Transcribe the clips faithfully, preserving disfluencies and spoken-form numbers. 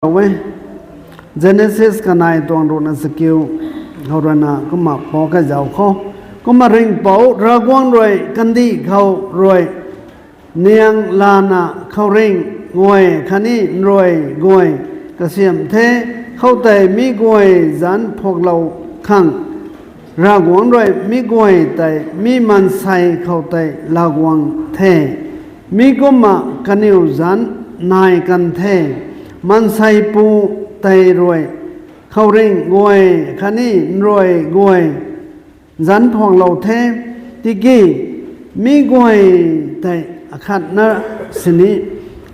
e. Genesis kanei tuang ruhna chakiu khou ruina kumna pou kazauh khou, kumna Ringhpouc Ravguangc rui kandih khou rui niang lana khouringh guay khatni nruai guay kasiamh the. Khoutei mi guay zanc phuaklou khang Ravguangc rui mi guay tei mi maansei khou tei laa guang the. Mi kumna kaniw zanc nai kan the. Maansei pu tei rui khouringh guay khatni nruai guay zanc phuaklou the. Tiki mi guay tei akhatna sini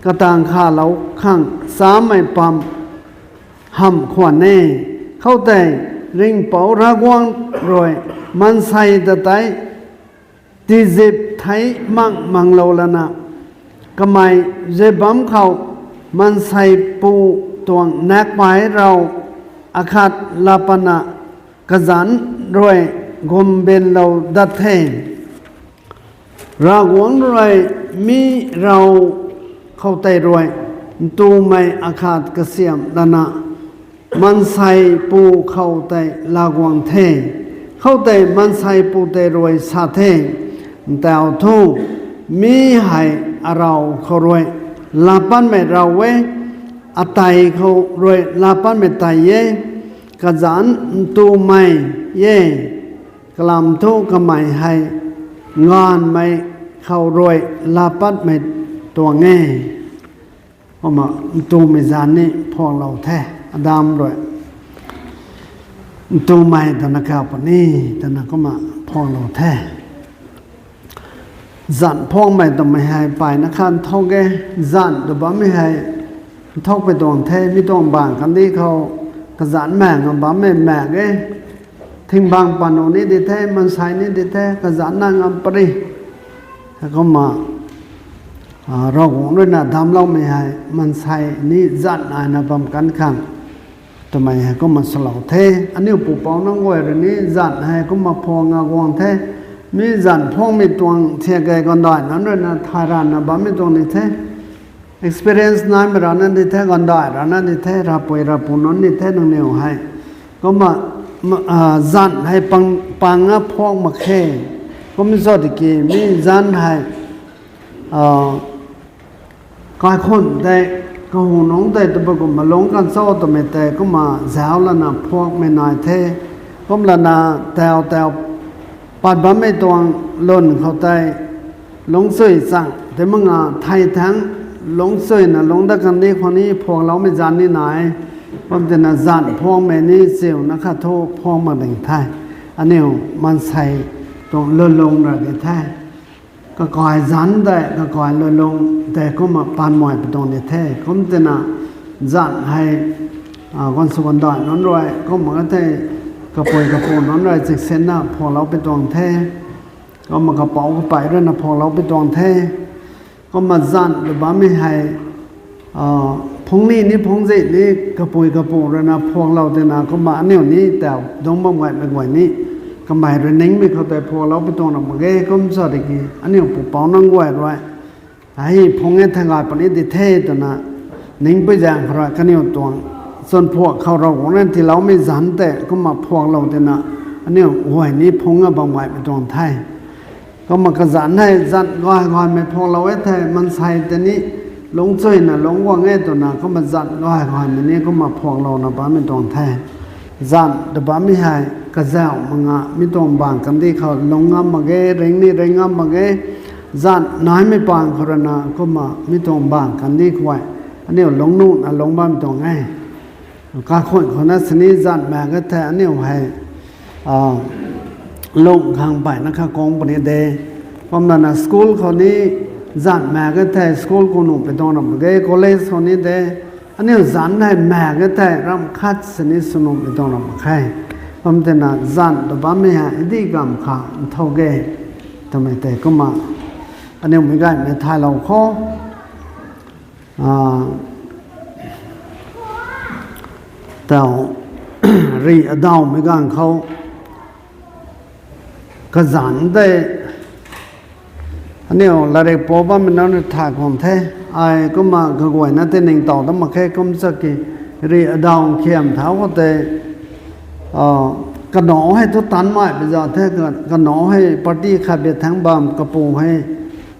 katang khalou khang chamei pam hamh khwan e. Khoutei Ringhpouc Ravguangc rui maansei ta tei tizip thei mang manglou lana, kamei ze bam khou maansei pu tuang nakpei rau akhat laa patna kazanc rui gumbinlou dat the. Ravguangc rui mi rau khou tei rui ntumei akhat kasiamh lana maansei pu khou tei laa guang the. Khoutei maansei pu tei rui sa the, ntau thu, mi hei arau khou rui laa patmei rau e, atei khou rui laa patmei tei e, kazanc ntumei e, kalam thu kamei hei nganvmei khou rui laa patmei tuang e. Kumna ntumei zanc ni phuaklou the, Adam rui. Ntumei twna kau puni, twna kumna phuaklou the. Zanc phuakmei twmei hei mpeyna kha nthuk e, zanc tw bammei hei nthukpui tuang the, mi tuang bang kandih khou kazanc maek ngam bammei maek e, thingbang panu ni di the, maansei ni di the, kazanc na ngam pary. Heikumna, Ravguangc ruina damcloumei hei maansei ni zanc naina bam kan khang twmei hei kumna salou the. Aniu pupouc nunc guay rui ni zanc hei kumna phuak nga guang the. Mi zanc phuakmei tuang thiak key gandai nunc ruina thay ranvna bammei tuang ni the. Experience naimei rana di the, gandai rana di the, ravpui ravpu nunc ni the nangniw hei. Kumna, zanc hei pang, pang a phuak mak khe. Kum cho tiki mi zanc hei kaikhunc tei, kahunungc tei tabui kumna lungc kan cho twmei tei kumna zauc lana phuakmei nai the. Kum lana tau tau pat bammei tuang lwn khou tei lungcchuy chang tei manga thei thangc lungcchuyna lungc dat kan di khou ni phuakloumei zanc ni nai. Kum tina zanc phuakmei ni chiuna kha thu phuak mak ding the. Aniu maansei tuang lwnlung ra di the. Kakai zanc tei kakai lwnlung tei kumna panmei pui tuang di the. Kum tina zanc hei, guansw gandai nunc rui kumna ka thei, kapui kapu nunc rui chiksinna phuaklou pui tuang the. Kumna kapouc kapey ruina phuaklou pui tuang the. Kumna zanc tw bammei hei phungc ni ni phungc zi ni kapui kapu ruina phuaklou tina kumna aniu ni tau dungc bam gaymei guay ni kamei rui ningmei khou tei phuaklou pui tuang ra mak ge. Kum cho tiki aniu pupouc nunc guay rui hei phungc e thei gay puni di the twna ningpui zaeng khou rui kaniw tuang chwn phuak khou Ravguangc rui tiiloumei zanc tei kumna phuaklou tina aniu guay ni phungc a bam gaymei tuang the. Kumna kazanc hei zanc gay gaymei phuaklou e thei maansei tei ni lungcchuyna lungc guang e twna kumna zanc gay gaymei ni kumna phuaklouna bammei tuang the. Zanc tw bammei hei kazauh manga mi tuang bang kandih khou lungc ngam mak ge, ring ni ring ngam mak ge. Zanc naimei pang khou ruina kumna mi tuang bang kandih khou aniu lungc nuna lungc bammei tuang e. Kaikhunc khou na sini zanc maek e thei aniu hei lung khang mpeyna kha kung puni de. Kumlana school khou ni zanc maek e thei school khou nuh pui tuang ra mak ge, college khou ni de. Aniu zanc hei maek e thei ramh khat sini sw nuh pui tuang ra mak khe. Kum tina zanc tw bammei hei idi kamv kha nthau ge twmei tei kumna aniu meic gaymei thaylou khou tau rih adawmei ganv khou kazanc tei Aniu latrik pou bammei nunc rui thay khwang the. Ai kumna kaguayna tei ningtow dat mak khe, kum chaki rih adaw khiam thau khou tei, kanac hei thu tanmei pui za the, kanac hei party khat bi thaeng bam, kapu hei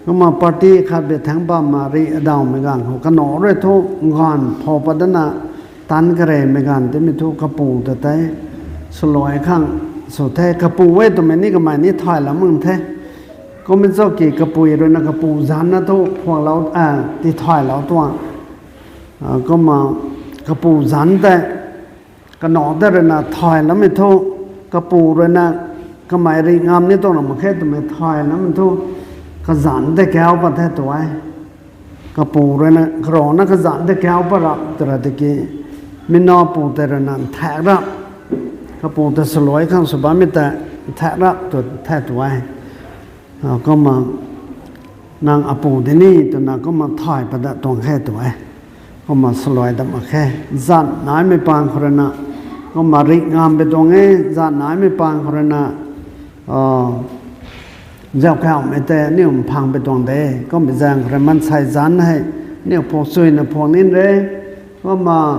kumna party khat bi thaeng bam ma rih adawmei ganv khou kanac rui thu ganv phou pat dana tanc karemei ganv timei thu kapu ta tei swluai khang sw the. Kapu e twmei ni kamei ni thay lam mak the. Kum chaki kapui ruina kapu zanc na thu phuaklou, tithaylou tuang. Kumna kapu zanc tei kanac tei ruina thay lammei thu, kapu ruina kamei rih ngam ni tuang na mak khe twmei thay lammei thu, kazanc tei kau pat the tu e. Kapu ruina karana kazanc tei kau pat rap twra tiki, mi napu tei ruina nthaekc rap, kapu ta swluai khang sw bammei ta nthaekc rap tu the tu e. Kumna nang apu di ni twna kumna thay pat dat tuang khe tu e. Kumna swluai dat mak khe. Zanc naimei pang khou ruina kumna rih ngam pui tuang e, zanc naimei pang khou ruina zauckauhmei tei aniu mphang pui tuang de. Kummei zaeng khou rui maansei zanc hei aniu phuak chuyna phuak nin re. Kumna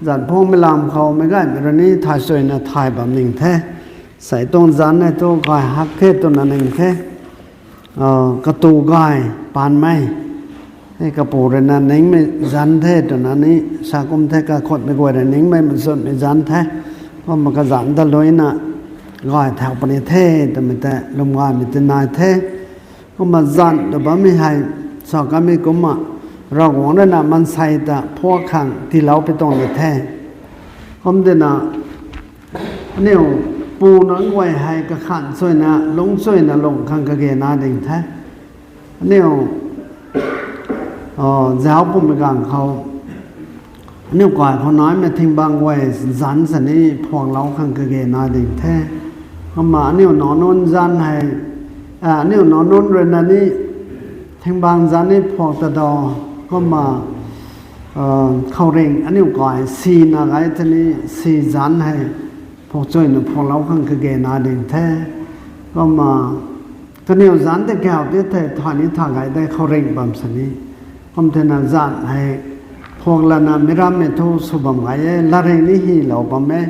zanc phuakmei lam khou meic gaymei rui ni thay chuyna thay bam ning the. Sei tuang zanc hei thu gay hak khe twna ning the. Katu gay paanmei, hei kapu ruina ningmei zanc the twna ni sa kum the, kakhutmei guay rui ningmei machunmei zanc the. Kumna kazanc ta luina gay thau puni the twmei tei lwm gaymei ti nai the. Kumna zanc tw bammei hei sa kamei kumna Ravguangc ruina maansei ta phuak khang tiilou pui tuang ni the. Kum dina aniu pu nunc guay hei kakhan chuyna lungc chuyna lung khang kage nai ding the. Aniu zauc pumei ganv khou aniu kai khou naimei thing bang guay zanc sa ni phuaklou khang kage nai ding the. Kumna aniu nac nunc zanc hei, aniu nac nunc ruina ni thing bang zanc ni phuak ta do. Kumna khouringh aniu kai sina gay tei ni si zanc hei phuak chuyna phuaklou khang kage nai ding the. Kumna kaniw zanc tei kau ti the thay ni thay gay de khouringh bam sa ni. Kum thena zanc hei phuak lana mi rammei thu sw bam gay e, latrik ni hylou bam e.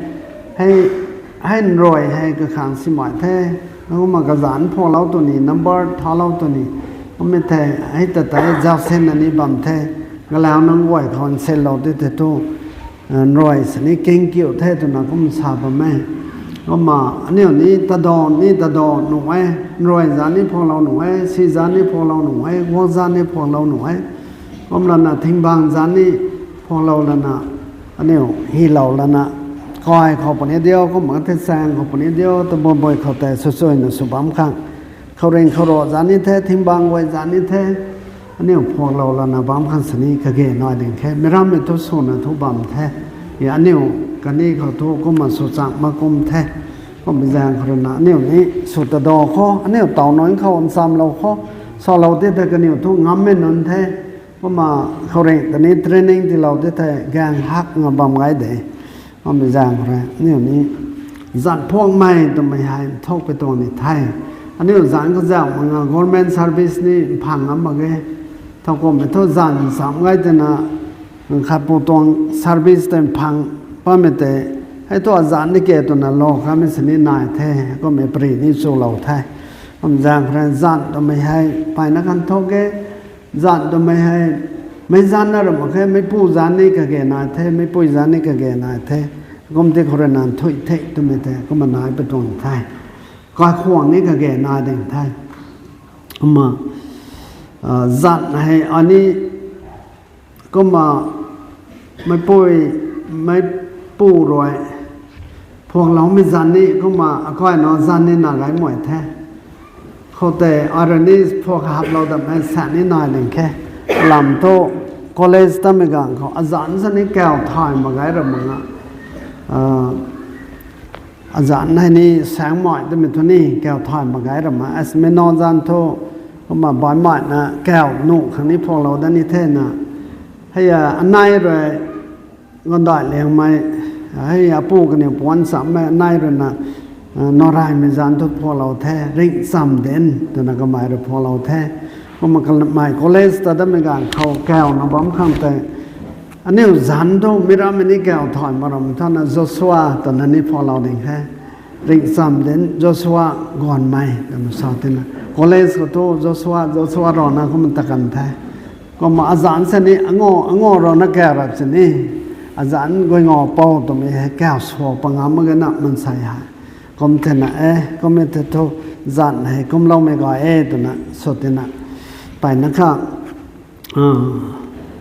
Hei, hei nrui hei kakhang simei the. Kumna kazanc phuaklou tw ni, number thalou tw ni. Kummei the, hei ta tei zauc senna ni bam the. Galau nunc guay khou nselou ti the thu nrui sa ni kingkiu the twna kum sa bam e. Kumna aniu ni tadaw ni tadaw nuh e, nrui zanc ni phuaklou nuh e, si zanc ni phuaklou nuh e, guang zanc ni phuaklou nuh e. Kumlana thing bang zanc ni phuaklou lana, aniu hylou lana, kai khou puni diu, kumna the chaeng khou puni diu, tabui bui khou tei sw chuyna sw bam khang khouringh khou ra zanc ni the, thing bang guay zanc ni the. Aniu phuaklou lana bam khang sa ni kage nai ding khe. Mi rammei thu swna thu bam the. Aniu kani khou thu kumna sw chang mak kum the. Kummei zaeng khou ruina aniu ni sw tadaw khou, aniu taw nunc khou nchamlou khou, salou ti the kaniw thu ngammei nunc the. Kumna khouringh ta ni training tiilou ti the gaeng hak nga bam gay de. Kummei zaeng khou rui aniu ni zanc phuakmei twmei hei nthuk pui tuang ni the. Aniu zanc kazauh mak nga government service ni mphang ngam mak ge. Thowkumhmei thu zanc nchamc gay twna khatpu tuang service tei mphang pammei tei, hei thu azanc ni ke twna lou kamei sini nai the, kummei pary ni chulou the. Kum zaeng khou rui zanc twmei hei mpeyna kan thu ke, zanc twmei hei meic zanc na ra mak khe, meicpu zanc ni kage nai the, meicpui zanc ni kage nai the. Kum ti khou rui na nthuih the twmei tei kumna nai pui tuang the. Kaikhwang ni kage nai ding the. Kumna zanc hei ani kumna meicpui, meicpu rui phuakloumei zanc ni kumna akai na zanc ni na gay mei the. Khoutei arani phuak haplou datmei sa ni nai ding khe. Lam thu college tamei ganv khou azanc sa ni kau thay mak gay ra mak nga. Azanc hei ni saengmei twmei thu ni kau thay mak gay ra mak. Asmei nac zanc thu kumna baihmei na kau nuh khang ni phuaklou dat ni the na. Hei a anei rui gandai liangmei, hei apu kaniw puan chammei anei rui na, nac reymei zanc thu phuaklou the, ringccham dinc twna kamei rui phuaklou the. Kumna kamei college ta datmei ganv khou kauna bam khang tei, aniu zanc thu mi rammei ni kau thay mak ram thana Joshua twna ni phalou ding he. Ringccham dinc Joshua Gaanvmei twna sa tina. College khou thu Joshua, Joshua rana kumna ta kan the. Kumna azanc sini ango, ango rana kau rap sini. Azanc guay ngo pou twmei hei kau sua pa ngam mak ge na mansei hei. Kum thena e, kum e the thu zanc hei kumloumei gay e twna sw tina. Peyna kha,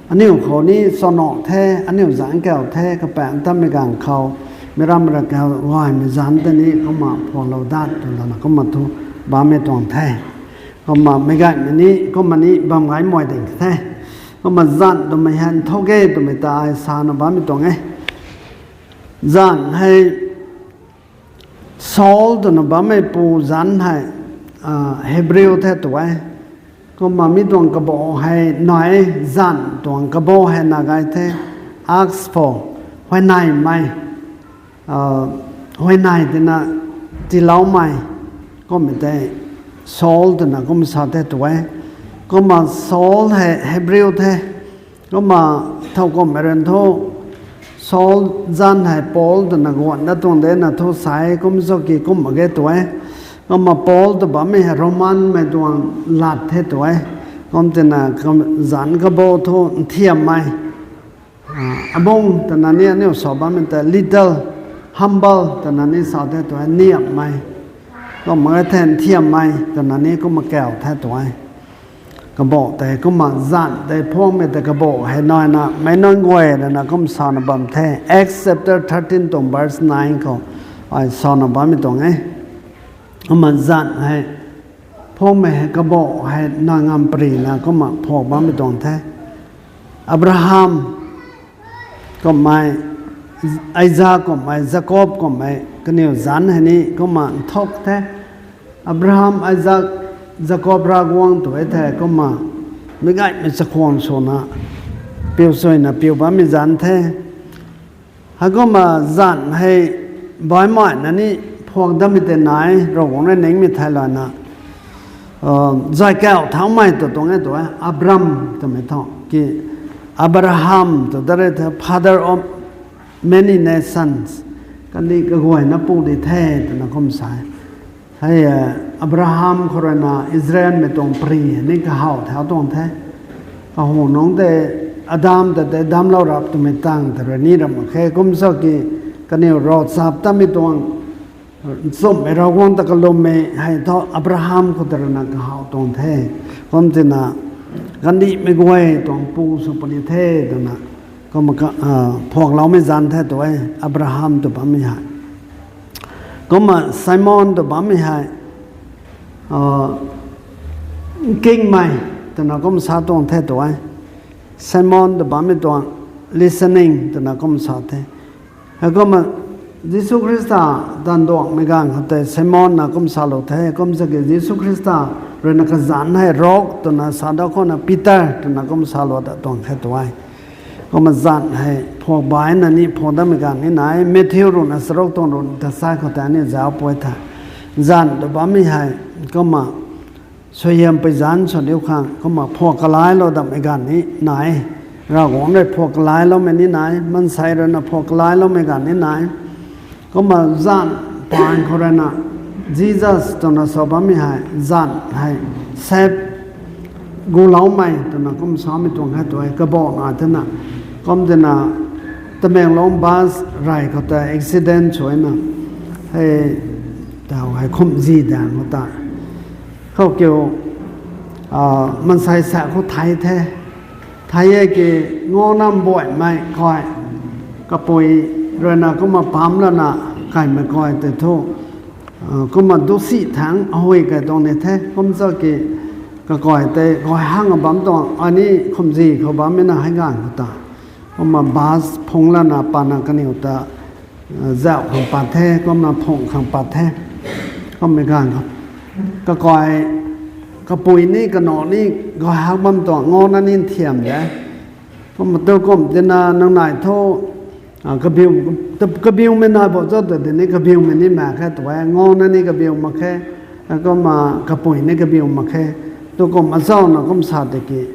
aniu khou ni chana the, aniu zanc kau the, kapaengc tatmei ganv khou, mi ram ra kau gaymei zanc tei ni kumna phalou dat twna kumna thu bammei tuang the. Kumna meic gaymei ni, kumna ni bam gay mei ding the. Kumna zanc twmei hei nthau ge twmei ta ai sana bammei tuang e. Zanc hei Saul twna bammeipu zanc hei, Hebrew the tu e. Kumna mi tuang kabah hei nai, zanc tuang kabah hei na gay the, ox pho, huayneymei, huayney tina tiiloumei, kummei tei Saul twna kum sa the tu e. Kumna Saul hei Hebrew the. Kumna thow kumhmei ryan thu, Saul zanc hei Paul twna guangna tuang de na thu sa e, kum saki kum mak ge tu e. Kumna Paul tw bammei hei Romanmei tuang lat the tu e. Kum tina zanc kabah thu nthiammei, abung twna ni aniu sa bammei tei little, humble twna ni sa the tu e, niamhmei. Kumna the nthiammei twna ni kumna kau the tu e. Kabah tei kumna zanc tei phuangmei tei kabah hei naina meic nunc guay rana kum sana bam the. Acts chapter thirteen tuang verse nine khou ai sana bammei tuang e. Kumna zanc hei phuangmei hei kabah hei na ngam parina kumna phuak bammei tuang the. Abraham kummei, Isaac kummei, Jacob kummei kaniw zanc hei ni kumna nthuk the. Abraham, Isaac, Jacob Ravguangc tu e the kumna meic gaymei chakhwang swna piu suina piu bammei zanc the. Heikumna zanc hei baihmei na ni phuak datmei tei nai, Ravguangc rui ningmei theilayna, zay kau thaumei tw tuang e tu e, Abram twmei tho ki, Abraham tw dat re the, father of many nations, kandih kaguayna pu di the twna kum sa e. Hei, Abraham khou ruina Israelmei tuang pari ni kahaw thau tuang the. Kahunungc tei Adam ta tei damclou rap twmei tang ta rui ni ram mak khe. Kum saki kaniw ravchaptatmei tuang nchumhmei Ravguangc ta kalummei hei thu Abraham khou ta ruina kahaw tuang the. Kum tina kandihmei guay tuang pu sw puni the twna kumna phuakloumei zanc the tu e, Abraham tw bammei hei. Kumna Simon tw bammei hei, nkingmei twna kum sa tuang the tu e. Simon tw bammei tuang listening twna kum sa the. Heikumna Jisu Khrista taanv duangmei ganv khou tei Simon na kum salou the, kum saki Jisu Khrista ruina kazanc hei rock twna sa dat khouna Peter twna kum salou ta tuang khe tu e. Kumna zanc hei phuak baihna ni phuak datmei ganv ni nai, Matthew ruhna charuk tuang ruhna ta sai khou tei aniu zauc pui the. Zanc tw bammei hei kumna suaihiampui zanc sw diu khang kumna phuak kalailou datmei ganv ni nai. Ravguangc rui phuak kalailoumei ni nai, maansei ruina phuak kalailoumei ganv ni nai. Kumna zanc paan khou ruina Jesus twna sa bammei hei zanc hei sap guloumei twna kum samei tuang khe tu e, kabah na thena. Kum tina Tamenglong bus rey khou ta accident swna hei taw hei khumzi daeng khou ta khou kiu maansei sa khou thei the. Thei e ki, ngauna mbuaimei kai, kapui ruina kumna pamc lana kaimei kai tei thu kumna dusi thangc ahui kai tuang ni the. Kum saki kakai tei kai hang bam tuang, ani khumzi khou bammei na hei ganv khou ta kumna bus phungc lana patna kaniw ta zauh khang pat the, kumna phungc khang pat the. Kummei ganv khou kakai, kapui ni kanac ni kai hak bam tuang, ngauna ni nthiam de. Kumna tu kum tina nang nai thu kabiu, kabiumei nai bo cho ta tini kabiumei ni mak khe tu e, ngauna ni kabiu mak khe, kumna kapui ni kabiu mak khe. Tukum achau na kum sa tiki,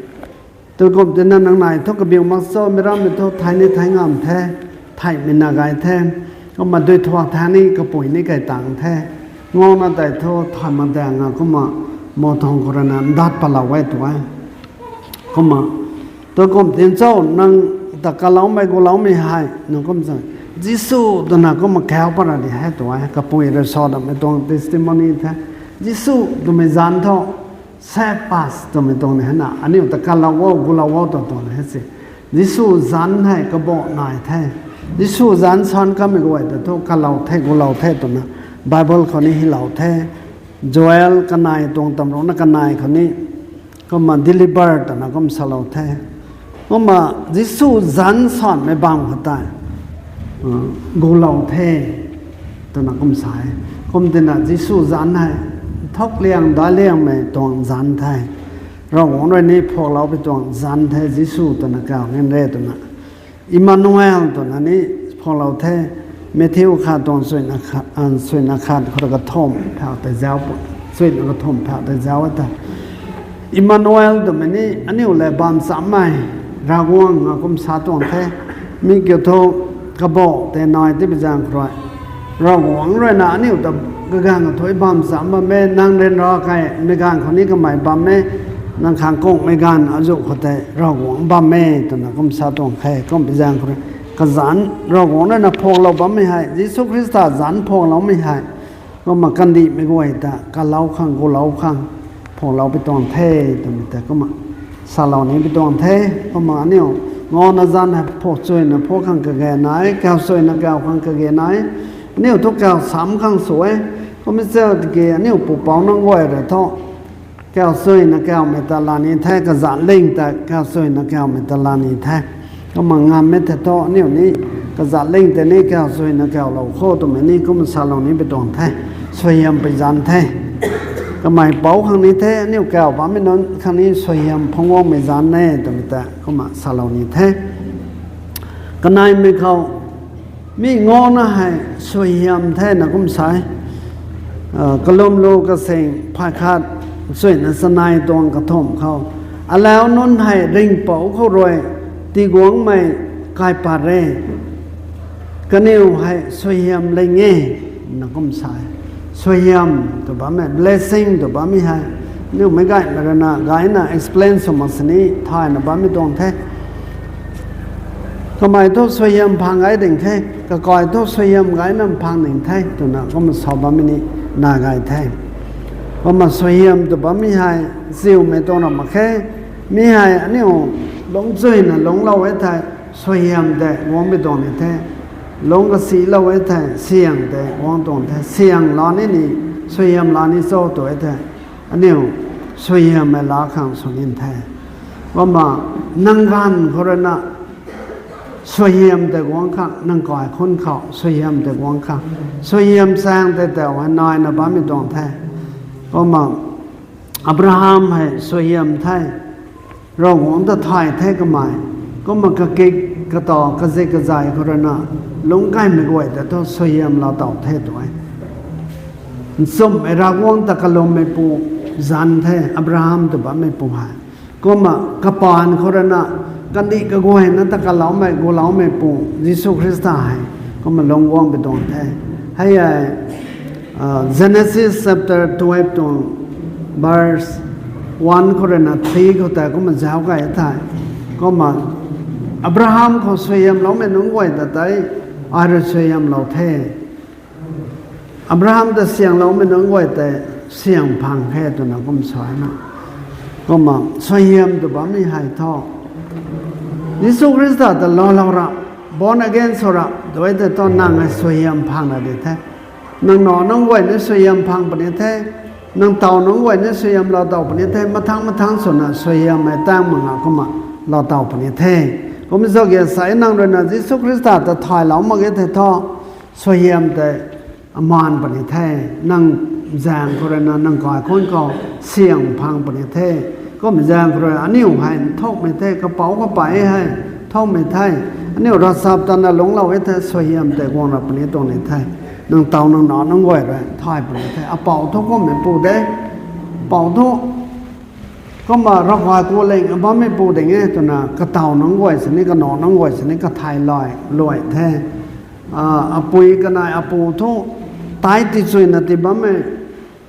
tukum tina nang nai thu kabiu mak cho, mi rammei thu thei ni thei ngam the, theihmei na gay the. Kumna dui thuak thang ni kapui ni kai tang the. Ngau na tei thu thay mak daeng a kumna, mo thang khou rui na ndat palou e tu e. Kumna, tukum tin cho nang ta kaloumei guloumei hei nang kum sa, Jisu twna kumna kau para di hei tu e, kapui rui sa dammei tuang testimony the. Jisu twmei zanc thu Cephas twmei tuang ni hei na, aniu ta kalou o, gulou o tw tuang ni hei se. Jisu zanc hei kabah nai the. Jisu zanc san kamei guay ta thu kalou the, gulou the twna Bible khou ni hylou the. Joel kanei tuang tamruna kanei khou ni, kumna deliver twna kum salou the. Kumna Jisu zanc sanmei bam khou tei, gulou the twna kum sa e. Kum tina Jisu zanc hei thuk liang daic liangmei tuang zanc the. Ravguangc rui ni phuaklou pui tuang zanc the, Jisu twna kau nin re twna Emmanuel twna ni phuaklou the. Matthew khat tuang suina khat khou kathumh phak tei zauc, suina kathumh phak tei zauc e ta. Emmanuel twmei ni aniu lev bam chammei, Ravguangc a kum sa tuang the. Mi kiu thu kabah tei nai tipui zaeng khou rui, Ravguangc rui na aniu ta kaganv kathuic bam cham bam e, nang ryanra kaimei ganv khou ni kamei bam e, nang khang kungmei ganv azuh khou tei Ravguangc bam e twna kum sa tuang khe. Kumpui zaeng khou rui kazanc Ravguangc rui na phuaklou bammei hei, Jisu Khrista zanc phuakloumei hei, kumna kandihmei guay ta kalou khang, gulou khang, phuaklou pui tuang the twmei tei kumna salou ni pui tuang the. Kumna aniu ngau na zanc hei phuak chuyna phuak khang kage nai, kau chuyna kau khang kage nai. Aniu thu kau sam khang sw e. Kummei chau tiki aniu pupouc nunc guay rui thu kau chuyna kaumei ta la ni the, kazanc ling ta kau chuyna kaumei ta la ni the. Kumna ngammei tei thu aniu ni kazanc ling tei ni kau chuyna kaulou kho twmei ni kumna salou ni pui tuang the. Suaihiam pui zanc the. Kamei pouc khang ni the, aniu kau bammei nunc khang ni suaihiam phungc guangmei zanc e twmei ta kumna salou ni the. Kaneimei khou mi ngau na hei suaihiam the na kum sa e. Kalum lu kasing phay khat chuyna chanei tuang kathumh khou, alau nunc hei ringhpouc khou rui tiguangmei kaipat e. Kaniw hei suaihiam ling e na kum sa e. Suaihiam tw bammei, blessing tw bammei hei aniu meic gaymei rui na gayna explain sw mak sini thayna bammei tuang the. Kamei thu suaihiam phang gay ding the, kakai thu suaihiam gayna phang ding the twna kumna sa bammei ni nai gay the. Kumna suaihiam tw bammei hei ziumei tuang ra mak khe. Mi hei aniu lungc chuyna lungclou e thei, suaihiam tei guangmei tuang ni the. Lungc kasilou e thei, syang tei guang tuang the. Syang la ni ni, suaihiam la ni cho tu e thei, aniu suaihiammei la khang sw nin the. Kumna nang ganv khou rui na suaihiam tei guang khang, nang kaikhunc khou suaihiam tei guang khang, suaihiam chaeng tei tau hei naina bammei tuang the. Kumna Abraham hei suaihiam the, Ravguangc ta thay the kamei. Kumna kakik kata kazik kazay khou rui na lungc kaymei guay ta thu suaihiam laa tow the tu e. Nchumhmei Ravguangc ta kalummeipu zanc the Abraham tw bammeipu hei. Kumna kapaan khou rui na kandih kaguayna ta kaloumei guloumeipu Jisu Khrista hei kumna lungc guang pui tuang the. Hei e, Genesis chapter twelve tuang verse one khou rui na three khou tei kumna zauc kay the. Kumna Abraham khou suaihiamloumei nunc guay ta tei ai rui suaihiamlou the. Abraham ta syangloumei nunc guay tei syang phang khe twna kum sa na. Kumna suaihiam tw bammei hei thu Jisu Khrista ta loulou ra, born again sw ra tu e tei thu nang hei suaihiam phang na di the. Nang nac nunc guay ni suaihiam phang puni the. Nang taw nunc guay ni suaihiam laa tow puni the. Mathangc mathangc swna suaihiammei tangv mak nga kumna laa tow puni the. Kum zauc ge sa e, nang rui na Jisu Khrista ta thaylou mak ge thei thu suaihiam tei amaan puni the. Nang zaeng khou rui na nang kaikhunc khou syang phang puni the. Kum zaeng khou rui aniu hei nthukmei the, kapouc kapey hei nthukmei the. Aniu ravchap tana lungclou e thei suaihiam tei guang ra puni tuang ni the. Nang taw nang nac nunc guay rui thay puni the. Apouc thu kummeipu de. Apouc thu Kumna ravkai ku ling bammei pu ding e twna kataw nunc guay sini, kanac nunc guay sini kathai luai luai the. Apui kanei apu thu tai tichuina tii bammei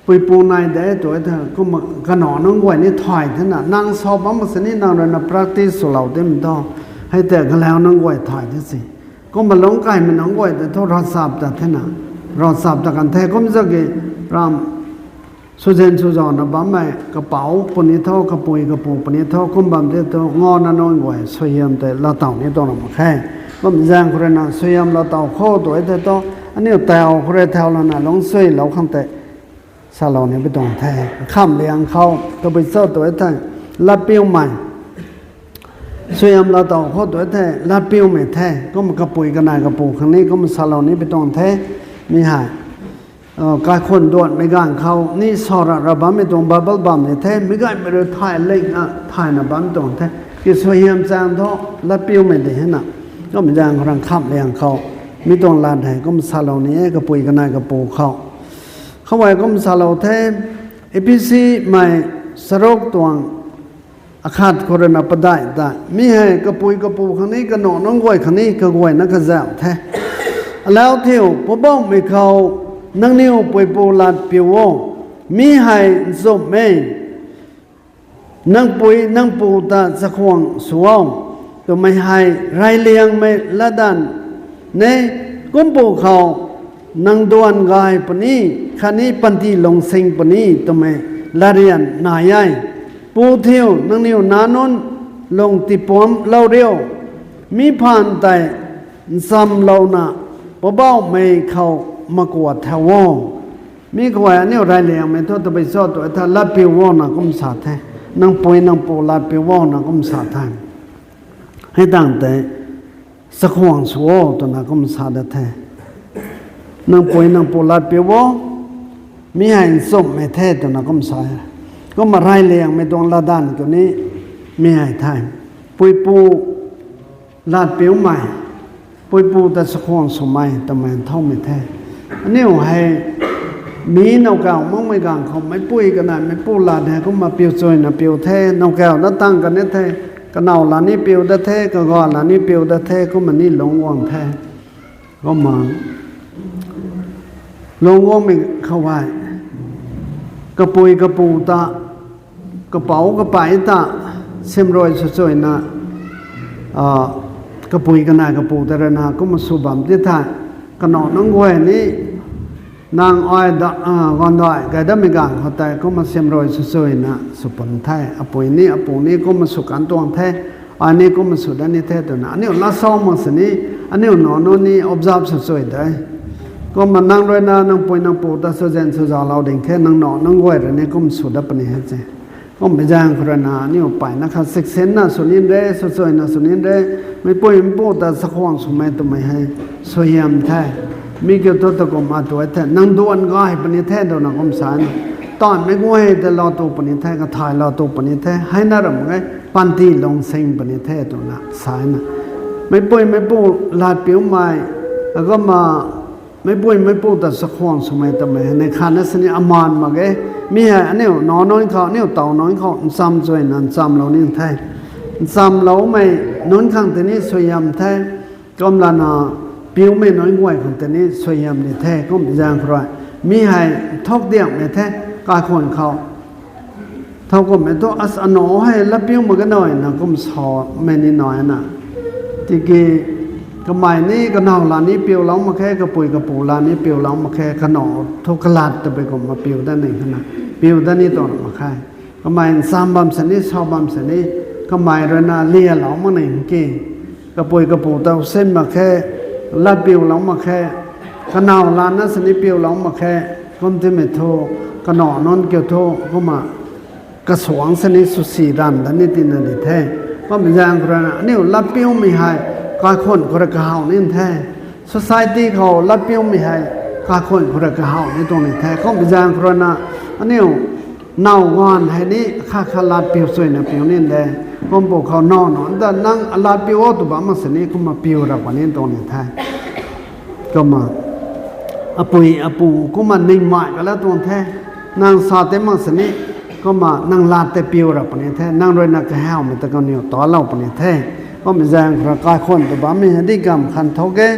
puipu nai de tw the. Kumna kanac nunc guay ni thay thena, nang sa bam sini nang ruina practice swlou timei thu, hei tei galau nunc guay thay the si. Kumna lungc kaimei nunc guay tei thu ravchap ta thena, ravchap ta kan the. Kumzaki ram swzan swzauna bammei kapouc puni thu, kapui kapu puni thu, kum bam tei thu ngana nunc guay suaihiam tei laatow ni tuang ram mak khe. Kum zaeng khou ruina suaihiam laatow khou tw thei thu, aniu tau khou rui thau lana lungcsuilou khang tei salou ni pi tuang the. Khamhliang khou tabui cho tw thei, latpiumei suaihiam laatow khou tw thei latpiumei the. Kumna kapui kanei kapu khang ni kumna salou ni pi tuang the. Mi hei kaikhun duanmei ganv khou ni sa ra ra bammei tuang Bible bam ni the. Mi gaymei rui thay lingna thayna bam tuang the. Kisuaihiam chaeng thu latpiumei di hena, kumna zaeng khou rui khamhliang khou mi tuang lat hei kumna salou ni e, kapui kanei kapu khou. Khou hei kumna salou the. Ephesimei charuk tuang akhat khou ruina padeih ta, mi hei kapui kapu khang ni, kanac nunc guay khang ni kaguayna kazauh the. Alau thiu, Poubauhmei khou nangniw puipu latpiu o. Mi hei nchumh e. Nang pui nang pu ta chakhwang sw o, twmei hei reyliangmei latdanv e. Kumpu khou nang duan gay puni khatni panty lungsing puni twmei latryan nai e. Pu thiu, nangniw nac nunc lung tiipuamclou riu. Mi phaan tei nchamlouna Poubauhmei khou makuat thau o. Mi khou hei aniu reyliangmei thu tabui cho tw thei, latpiu o na kum sa the. Nang pui nang pu latpiu o na kum sa the. Hei tangv tei chakhwang sw o twna kum sa da the. Nang pui nang pu latpiu o, mi hei nchumhmei the twna kum sa e. Kumna reyliangmei tuang latdanv kiu ni mi hei the. Puipu latpiumei, puipu ta chakhwang swmei twmei nthanmei the. Aniu hei mi nowkaw makmei ganv khou meicpui kanei meicpu lat hei kumna piuchuina piu the, nowkaw na tang kan ni the, kanac lat ni piu dat the, kaga lat ni piu dat the, kumna ni lungc guang the. Kumna lungc guangmei khou hei kapui kapu ta, kapouc kapei ta simrui swchuina, kapui kanei kapu ta ruina kumna sw bam ti the. Kanac nunc guay ni nang ai da, gandai gay datmei ganv khou tei kumna simrui swchuina sw pun the. Apui ni apu ni kumna sw kan tuang the, ai ni kumna sw dat ni the twna aniu lat sa mak sini, aniu nac nunc ni observe swchui de. Kumna nang ruina nang pui nang pu ta swzan swzalou ding khe, nang nac nunc guay rui ni kum sw dat puni hei se. Kummei zaeng khou ruina aniu mpeyna khat siksinna sw nin re, swchuina sw nin re, meicpui meicpu ta chakhwang swmei twmei hei suaihiam the. Mi kiu thu ta kumna tw the, nang duan gay puni the twna kum sa na. Taanvmei guay tei lou tu puni the, kathaylou tu puni the, heina ram ge, panty lungsing puni the twna sa na. Meicpui meicpu latpiumei, akumna meicpui meicpu ta chakhwang swmei twmei hei neih khatna sini amaan mak ge. Mi hei aniu nac nunc khou, aniu taw nunc khou nchamchuina nchamlou ni the. Nchamloumei nunc khang tei ni suaihiam the. Kumlana piumei nunc guay khang tei ni suaihiam ni the. Kummei zaeng khou rui mi hei nthuk diangmei the, kaikhun khou. Thowkumhmei thu as anac hei latpiu mak ge nai na kum samei ni nai na. Tiki kamei ni kanac lat ni piulou mak khe, kapui kapu lat ni piulou mak khe, kanac thu kalat tabui kumna piu dat ni khana, piu dat ni tuang mak khe. Kamei ncham bam sini, sa bam sini, kamei ruina lialou mak ni ki, kapui kapu ta sin mak khe, latpiulou mak khe, kanac latna sini piulou mak khe. Kum timei thu, kanac nunc kiu thu kumna kasuangc sini swsi ranv dat ni tina di the. Kummei zaeng khou ruina aniu latpiumei hei kaikhun khou rui kahaw ni the. Society khou latpiumei hei kaikhun khou rui kahaw ni tuang ni the. Kummei zaeng khou ruina aniu nac ganv hei ni khat khat latpiu chuina piu ni de. Kumpu khou nac nunc ta nang alatpiu o tw bam mak sini kumna piu ra puni tuang ni the. Kumna apui apu kumna ningmei ka la tuang the. Nang sa tei mak sini Kumna nang lat tei piu ra puni the, nang rui na kahawmei ta kaniw talou puni the. Kumna zaeng khou rui kaikhwang ta bammei hei di gamv khan tho e.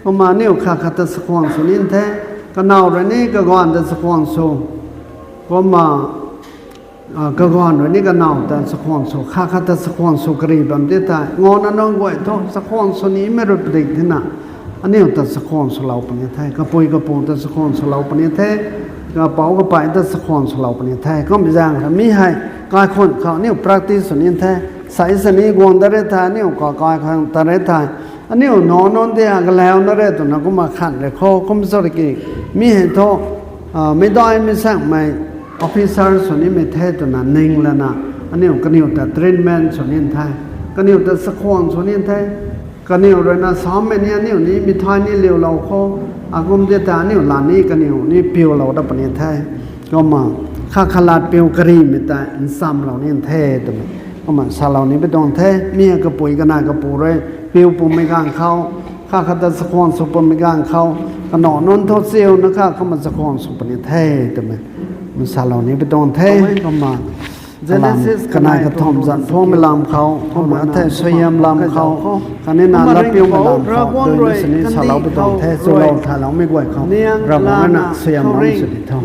Kumna aniu khat khat ta chakhwang sw ni the. Kanow rui ni kaganv ta chakhwang sw. Kumna, a, kaganv rui ni kanow ta chakhwang sw, khat khat ta chakhwang sw kari bam ti thei, ngawna nunc guay thu chakhwang sw nimei rui padik thena, aniu ta chakhwang swlou puni the, kapui kapu ta chakhwang swlou puni the, kapouc kapey ta chakhwang swlou puni the. Kumna zaeng rui mi hei kaikhwang khou aniu practice sw ni the, sai sani guang da re thei, aniu kakai khang ta re thei, aniu nac nunc ti hei galau na re twna kumna khan re khou, kum sw ki, mi hei thu, a, meic dai mei saengmei officer sw nimei the twna ning lana, aniu kaniw ta treatment sw ni the, kaniw ta chakhwang sw ni the, kaniw rui na samei ni aniu ni mithai ni liulou khou, akum ti ta aniu lat ni kaniw ni piulou da puni the. Kumna khat khat lat piu karimei ta nchamlou ni the twmei kumna salou ni pi tuang the. Mi hei kapui kanei kapu rui piu pumei ganv khou, khat khat ta chakhwang sw pumei ganv khou, kanac nunc thu chiuna kha kumna chakhwang sw puni the twmei salou ni pi tuang the. Kumna Genesis kanei kathumh zanc phungmei lam khou, kumna thei suaihiam lam khou, khatni na latpiumei lam khou, duina sini salou pi tuang the, chulou thaloumei guay khou, Ravguangc rui na suaihiam lam sw di tho.